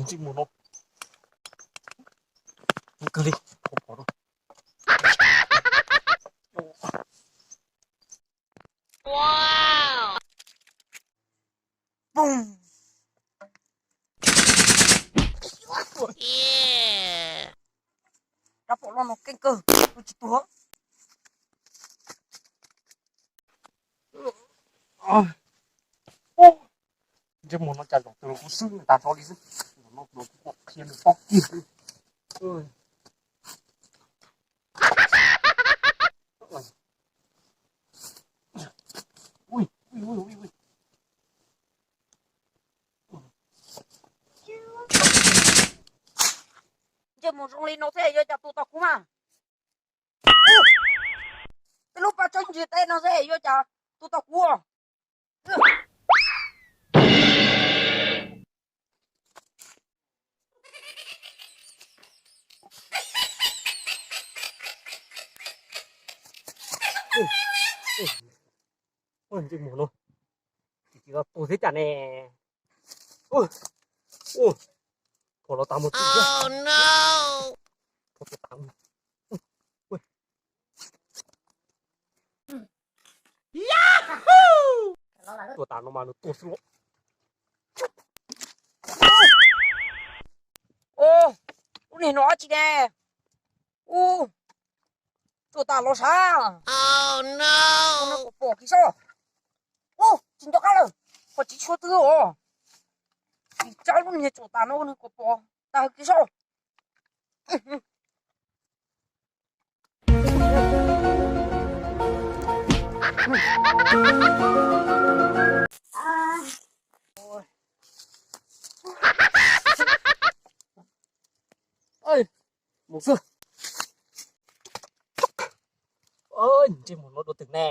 Tsis mus no. Kawg li. Rab phom loj no keej kawg, tus tsis tuag. Ntsej muag no cas zaum twg los kuv swb tas zog li xwb. Zaum no los kuv pom qhia nws pob kiag xwb. Ntsej muag zoo li no thiab yuav cas tus tau kuv mas. Tej lub paj tsawb ntsiag teb no xwb yuav cas tus tau kuv. Ntsej muag no, tus thiab cas ne. Phom los tas mus. Tua tas no mas nws tuag xwb. Lub niag no dab tsi ne? Ua, tua tas los sav. Ua no kuv pom kiag saib. Ua, tsis nco qab lawm, pom tsis tshua twg os. Tsis tsab lub niag tsuam tas no kuv pom tas kiag saib. Mus xwb. Ntsej muag no dua twg ne?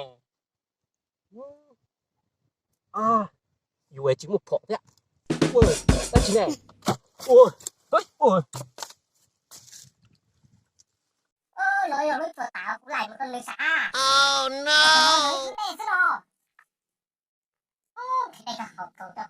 Yuav tsis muaj phom thiab. Dab tsi ne? Los yog lub tsuas tas kuv laim mus rau nws sav. Nej xwb los. Ub, dej kawg haus kawg, coj